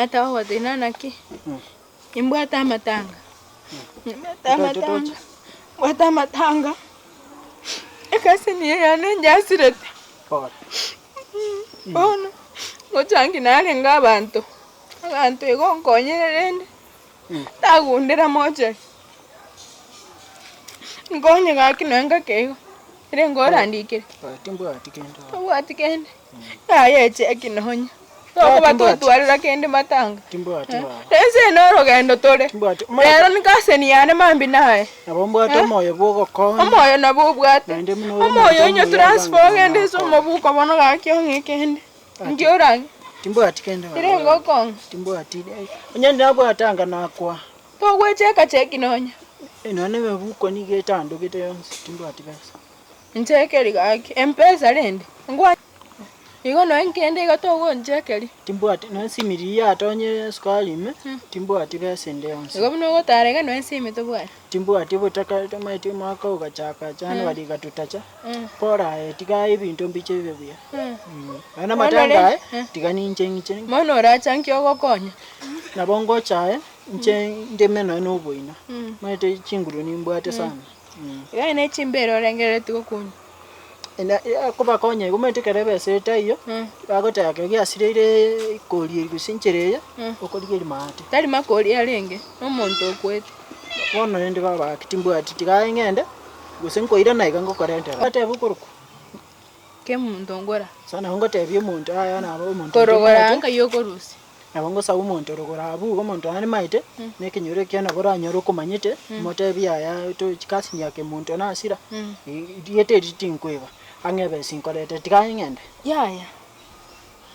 Nataka gotebia naki, nimbwate amatanga, nimbwate amatanga, nimbwate amatanga, ekaseni eye yane njasirete, bono ngochangi narenge abanto, abanto igo nkonyire rende, tagundera mochari, nkonye gaki nonye ngake igo, ere orandikere, tobwati kende, yaya echeki nonye. Tokoba totwarera kende matanga. Timbwati baba. Ense eye norogendo tore. Timbwati. Rero nikaseni yane mambia naye. Nabo mbwate omoyo bw'ogokonya. Omoyo nabo obwate. Naende buna ore Omoyo omonto onye omuya transfer iga ogende ase nakonya. omobuko bono gaki ong'e kende. Inki orang'e? Timbwati kende baba. Ere ngokong'a. Timbwati. Onye nabwate anga nakwa. Togwecheka cheki nonya. Nonya na emebuko nigo etandogete yonsi timbwati besa. Nchekeri gaki. Mpesa rende. Ngwa. Igo nonya nkende iga togonchekeria. Timbwati nonya esimi riria yatonyire esukari ime, timbwati besa ende yonsi. Igo buna ogotara iga nonya esimi tobwati. Timbwati obotaka tomaeti omwaka ogachaka January igatutacha, pore aye tiga ebinto mbiche bibe buya. Nonya na amatanga aye, tiga ninche ng'iche. Bono oracha nki ogokonya? Nabo ngocha aye, inche ndeme nonya na oboina, omanyete chinguru nimbwate sana. Iga ne chimbere orengereretie gokunya. Kobakonya igo omanyete ekero ebesa etaiyo, bagoteba ekero giasireire ikori eri gose enchera eye, okorigeria maate. Tari makori arenge, na omonto okwete. Bono rende baba gaki timbwati tiga aye ng'ende, gose nkoirana iga ngokorentera. Bateba okorokwa. Kemonto ngora. Bono nabo ngotebia omonto yaya nabo omonto Korogora timanyete. nkai okorusia. Nabo ngosaba omonto rogoro abwo iga omonto naende maete, na ekenyoro ekio nabo oranyore okomanyete, omotebie yaya to chikasini ya kemonto nasira, rieta eri tinkoeba, ang'e ebesa inkorete tiga aye ng'ende. Yaya,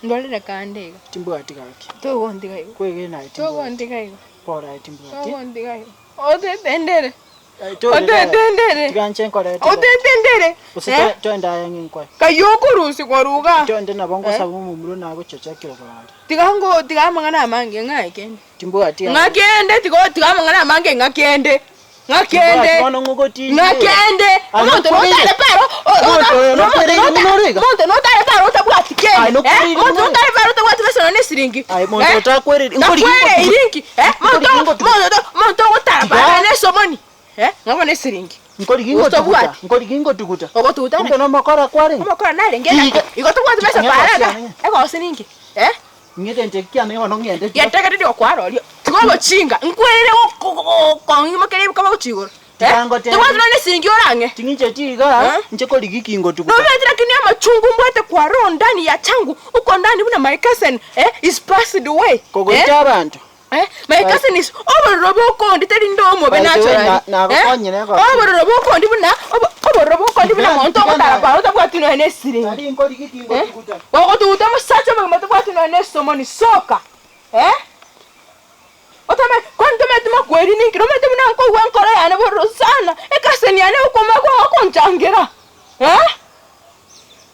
ndorere kande iga. Timbwati gaki. Togontiga igo. Kwegena aye timbwati. Togontiga igo. Bono aye timbwati. Togontiga igo. Otetendere. Otetendere. Tiga inche nkorete. Otetendere. Gose Eh? twende aye ng'e nkwae. Kayio okorusigwa ruga. Twende nabo ngosaba omomura nagochocha ekero are. Tiga ngo tiga amang'ana amange ng'a kende. Timbwati Ng'a kende tiga tiga amang'ana amange ng'a kende. Ng'a kende. Bono ng'ogotindia. Ng'a kende. Aye Omonto nokwereire. notare paro. Omonto oyo nokwereire buna ore iga. Omonto notare paro otabwati Aye kende. nokwereire Eh? Omonto buna ore. notare paro otabwati besa nonya ne esiringi. Aye monto Eh? otakwereiri. Nkorigia Takwereiri nki? Eh? Monto Nkorigia ngotuguta. monto monto ogotara Tiga. paro nesomoni. Eh? Ng'a bono esiringi. Nkorigia Gose ngotuguta. tobwati. Nkorigia ngotuguta. Ogotuguta Kumbe nomokora kwarenge. Omokora narenge naki? Tiga. Igo tobwati besa Ng'e para gosi iga. ane. Egosi ninki? Eh? Ng'e egento eki kiane bono ng'ende. Getege tindi gokwaroria. Tiga obochinga. Nkwerire gokong'imokeria ebikoba gochia igoro. Eh? Tiga ngotebie. Tobwati nonya esiringi orang'e. Ting'icheti iga, Eh? inche korigia ki ngotuguta. Nomanyete lakini amachungu mbwate kwa roho ndani ya changu uko ndani buna my cousin eh, is passed away. Kogoita Eh? abanto. Eh, my cousin is obororo bokondi tari nde omobe By the way, naturally. na- nagokonyire Eh? egoti. Obororo bokondi buna obo- obororo bokondi buna Tiga- monto tiga ogotara na- paro otabwati nonya na esiringi. Tari nkorigia ki ngotuguta. Gogotuguta omosacha omogima otabwati nonya na esomoni soka. Eh? Otame kwani tomanyeti makweri ninki? Nomanyete buna nkoigwa enkoro yane bororo sana, ekaseni yane okwoma kwao gokonchangera. Eh?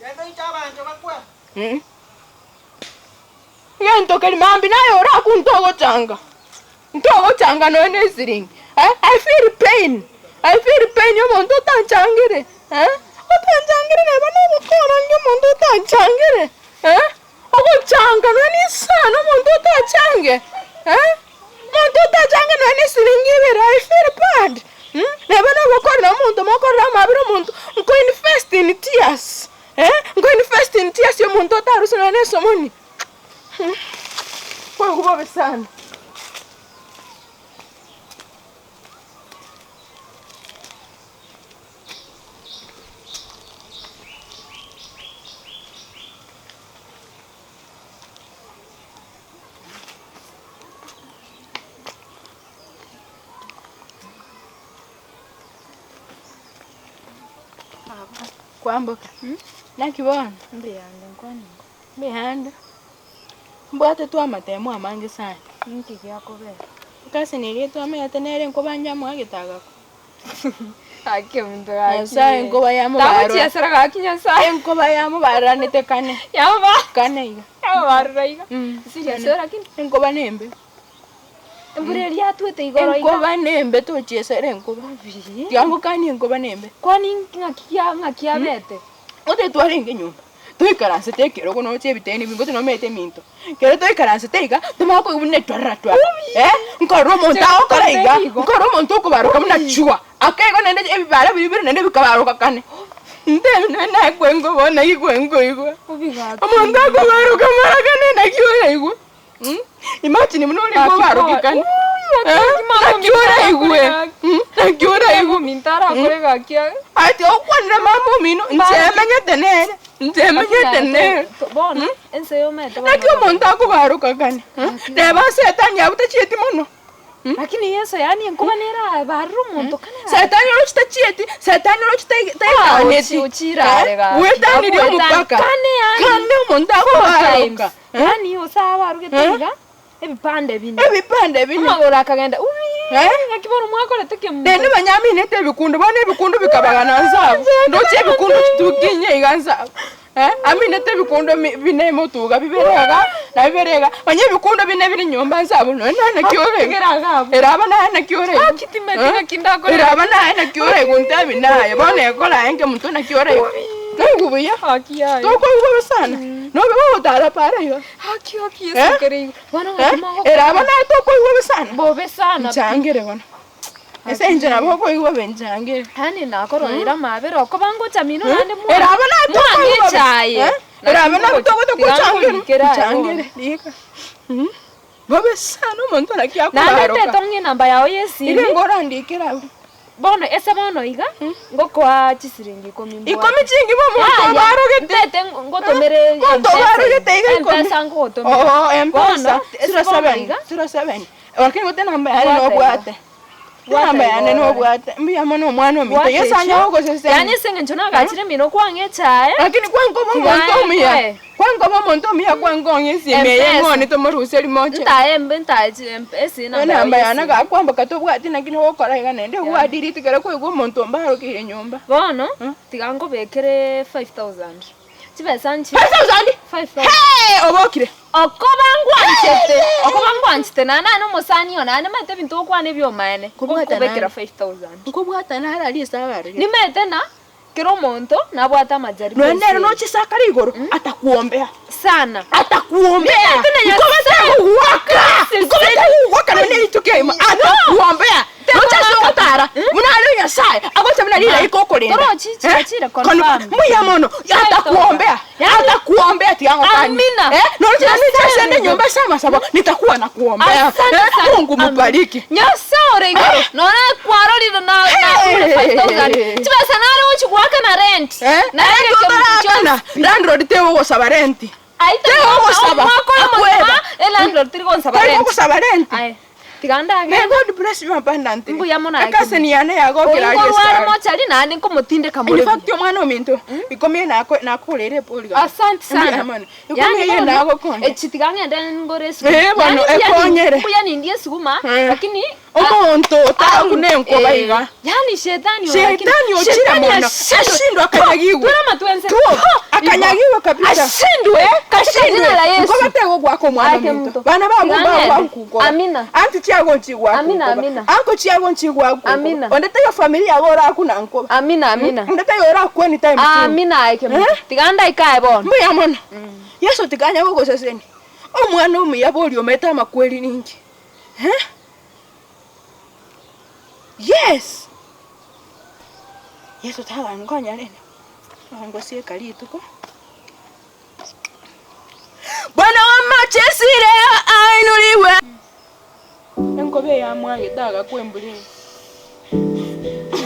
Genda oite abanto bakwe. Mm. Egento keria mambia naye orakwe ntogochanga, ntogochanga nonya na esiringi eh, I feel pain, I feel pain omonto otanchangire eh, otanchangire neba nogokora nki omonto otanchangire eh, ogochanga nonya na isano omonto otachange eh, omonto otachange nonya na esiringi ibere I feel bad mh, neba nogokora na omonto mokorere amabera omonto nko invest in tears. Eh, nko invest in tears y'omonto otaruse nonya na esomoni. Koigwa bobe sana. Kwamboka, naki bono? Mbuyande nkwane igo. Mbuyande. Mbwate twamatemo amange sana. Ninki giakobera? Ekasi neria etwamenyete nere nkobange amo agete agakwa. Gaki omonto gaki. Nyasaye nkoba yamobarora. Tagochiesera gaki Nyasaye. Enkoba yamobaroranete kane. Yaba. Kane iga. Yamobarora iga. Serious lakini. Enkoba nembe. Embura eria yatwete igoro iga. Enkoba nembe tochiesera enkoba. Tiga ngokanie enkoba nembe. Kwani ng'aki kia ng'aki yabete? Ote twarenge nyomba. Toikaransete ekerogo noche ebiteni bingo tinomanyete eminto. Ekero toikaransete iga, tomanye koigwa buna etwarara twarara, eh, nkorora omonto agokora iga, nkorora omonto okobaroka buna chwa, akaigo naende ebibara biria bire naende bikabaroka kane. Ntebi nonya nakwenga bono naki kwenkoigwa, omonto akobaroka mara kane naki oraigwe mh, imagine buna orenge obaroke kane, eh, naki oraigwe mh, naki oraigwe mh, ati okwanera mama omino, inche menyete nere. Inche menyete nere. Naki omonto akobaroka kane? Reba Setani abwo tachieti mono. Lakini Yeso yaani enkoba nere abarire omonto kane gaki. Setani oroche tachieti, Setani oroche tairaneti. Ochire are gaki. Bwetanirie omopaka. Kane yaani. Kane omonto akobaroka. Yaani ose abarogete iga. Ebipande bine. Ebipande bine. Amagoro akagenda ubi. Eh? Ng'aki bono mwakorete kemunto. Rende banyaminete ebikundo, bono ebikundo bikabagana nse abwo. Ndoche ebikundo chituki inye iga nse abwo. Eh, aminete ebikundo mi- bine motuga bibere iga, na bibere iga, onye ebikundo bine bire nyomba nse abwo, nonye naye naki ore iga. Akigera iga abwo. Eraba naye naki ore iga. Gaki timeti ng'aki ndakore. Eraba naye naki ore iga ontebi naye, bono ekora aye nkemonto naki ore iga. Naigwa buya, Gaki yaya. tokoigwa bobe sana, nobe gogotara para iga. Haki haki Yesu kere igoro. Bono Eh? ng'aki mogokora? Ere aba naye tokoigwa bobe sana. Bobe sana. Nchangere bono. Ase inche nabo okoigwa bobe nchangere. Yaani nakororera amabera okoba ngocha mino naende mwa. Ere aba naye tokoigwa bobe. Mwangechaye. Eh? Ere aba naye togocha Tiga gochangere. nkorikere aye bono. Nchangere rika. Mm. Bobe sana omonto naki Naende akobaroka. tetong'e enamba yao y'esimi. Ire ngorandikere abwo. Bono ase bono iga, ngokoa chisiringi ikomi mbwate. Ikomi chingima omonto Yaya, obarogete. ntete ngotomere Omonto obarogete iga ikomi. M-Pesa ngogotomera. Oo, M-Pesa. Bono, ase Zero bono seven, iga. zero seven. Lakini gote namba yane Bwata iga. nobwate. Bwata Namba iga yane orore. nobwate. Mbuya mono omwana ominto. Bwata Yeso echio. anya gogosesenia. Yaani ase eng'encho nagachire mino kwang'a echae. Lakini kwankoba omonto Tiga omuya. nkoe. Kwankoba omonto omuya kwankong'a esimi eye M-Pesa. ng'one tomoruserie moche. Ntae embe ntae chi esi enamba yao Enamba yane y'esimi. gakwamboka tobwati naki nogokora iga naende gwadiriti ekero kwaigwa omonto ombarokeire nyomba. Bono tiga nkobekere 5000. Chibesa nchi 5000? 5000. Hee! Obokire. Okoba ngwanchete, okoba ngwanchete naende aye nomosani one, naende nimanyete ebinto ogokwana ebiomaene, Kobwata nkobekera nani? 5000. Nkobwata nare aria ase abarogete. Nimanyete na kera omonto nabwate amajaribu Nonya nere ense eye. noche ase akare igoro, atakuombea. Sana. Atakuombea. Nimanyete na Nkoba Nyasae. tagogoaka. Nkoba tagogoaka nonya rituko erimo. Atakuombea. Noche ase ogotara, buna aria Nyasae agocha buna rilaika okorenda. Torochi chiachire confirm. Mbuya mono. Atakuombea. Atakuombea tiga ngokanie. Amina. Eh, noche Nyasae ase ore nyomba ase amasabo nitakuwa nakuombea. Asante Eh, sana. Mungu Amen. mubariki. Nyasae ore igoro nonye kwarorire na na 5000 chibesa nare gochi goaka na rent Eh, Nare rent ekero otarakana. Landlord tegogosaba rent. Aye tari Tegogosaba. omwaka oyo Akweba. omogima elandlord teri gonsaba Tari rent gogosaba rent. Aye tiga May ndagende God bless you abundantly. Mbuya mono aye Ekaseni yane yagokera Oyo aria nkorware esara. mochari naende nkomotindeka In more fact omwana ominto ikomi eye nako nakogoreire epori gaki. Asante sana. Mbuya mono. Ikomi Yaani eye bono, nagokonya. echi tiga ng'ende ngore esuguma. Eh, bono, Yaani mbuya ni- ekonyere. mbuya nindie esuguma, Eh. lakini Omonto otarakuna enkoba Eh, iga. yaani shetani oyo, lakini Shetani ochire shetani mono. ashindwe. Ashindwe akanyagigwe. Twere amatwe ense. Tu, akanyagigwe kabisa. Ashindwe katika Ashindwe. jina la Yesu. Nkoba tegogwaka omwana Ake ominto. mto. Bana bago Tiga ng'ende. bagwankukoba. Amina. Anti chiago nchigwakunkoba. Amina, amina. Anko chiago nchigwakunkoba. Amina. Onde taiyo familia yago orakuna nkoba. Amina, amina. Onde taiyo orakwa anytime soon. Amina aye mto. Eh? Tiga ndaikae bono. Mbuya mono. Yeso tikanya gogosesenia. Omwana omuya boria omete amakweri ninki? Eh? Yes! Yeso tagankonya rende, agangosieka rituko. Bwana w'amache sire ainuliwe. Enkobe eye amwagete agakwa embura eye.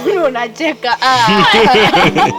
Buna unacheka ah.